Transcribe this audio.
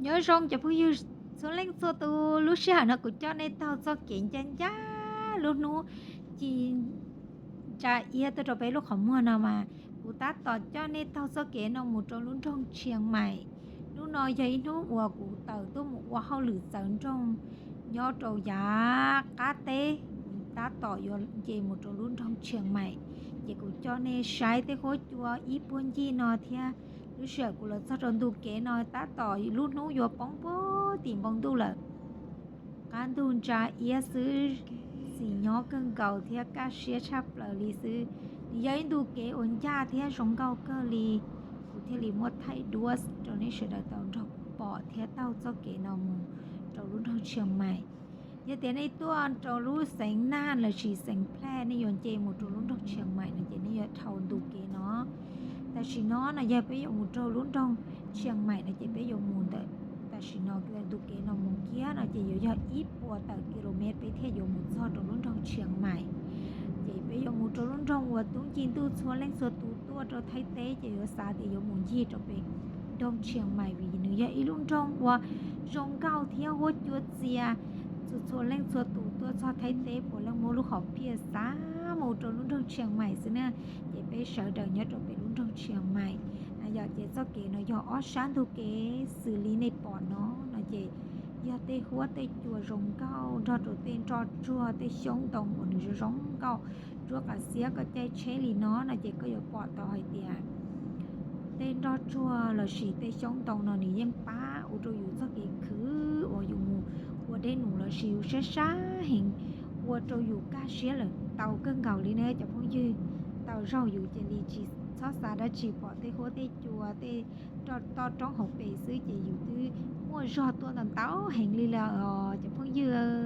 Nyob zoo cov phooj ywg txhua leej txhua tus, lub sij hawm no kuv coj nej taug txoj kev ncaj ncaj lub hnub ci ntsa iab tuaj rau peb lub qhov muag no mas kuv tab tom coj nej taug txoj kev no mus rau lub nroog Tshias Maim. Hnub no yog ib hnub uas kuv tawm tuaj mus ua hauj lwm txawv nroog nyob rau yav qab teb, tab tom yuav nce mus rau lub nroog Tshias Maim. Ces kuv coj nej saib tej huab cua ib puag ncig no thiab. Lub sij hawm kuv los txog rau ntu kev no tab tom lub hnub yuav poob puag tim npoo ntuj lawm. Qab ntug ntsa iab xwb, xis nyob kawg nkaus thiab kaj siab tshaj plaws li xwb. Nws yog ib ntu kev uas ncaj thiab zoo nkauj kawg li. Kuv thiaj li muab thaij duab rau nej sawv daws tau nrog pom thiab taug txoj kev no mus rau lub nroog Tshias Maim. Yog tias nej tuaj rau lub xeev Naj lossis xeev Plaj, nej yuav nce mus rau lub nroog Tshias Maim no ces nej yuav dhau ntu kev no. Tam sim no no yog peb yuav mus rau lub nroog Tshias Maim no ces peb yuav mus ntawm, tam sim no ntu kev no mus kiag no ces yuav yog ib puas tawm kilomev peb thiaj yuav mus txog rau lub nroog Tshias Maim. Ces peb yuav mus rau lub nroog uas tub nci ntuj txhua leej txhua tus tuaj rau Thaib teb ces yuav xav tias yuav mus ncig rau pem nroog Tshias Maim vim nws yog ib lub nroog uas zoo nkauj thiab huab cua txias. Txhua txhua leej txhua tus tuaj txog Thaib teb puav leej muab lub hom phiaj xav mus rau lub nroog Tshias Maim xwb na. Ces peb sawv daws nyob rau pem lub nroog Tshias Maim. Yog ces txoj kev no yog ob sab ntug kev xws li nej pom no no ces yog tej huab tej cua zoo nkauj nrog rau tej nroj tsuag tej xyoob ntoo uas nws zoo zoo nkauj. Nruab qab xiab koj caij tsheb li no no ces koj yuav pom tau hais tias tej nroj tsuag lossis tej xyoob ntoo no nws yeej pab ua rau yus txoj kev khwv uas yus mus ua dej num lossis yus sab sab heev, ua rau yus kaj siab lawm tau kawg nkaus li ne cov phooj ywg. Tau zaug yus cia li tsis txhob xav dab tsi, pom tej huab tej cua tej toj roob hauv pes xwb ces yus twb muaj zog tuaj ntau ntau heev li lawm os cov phooj ywg.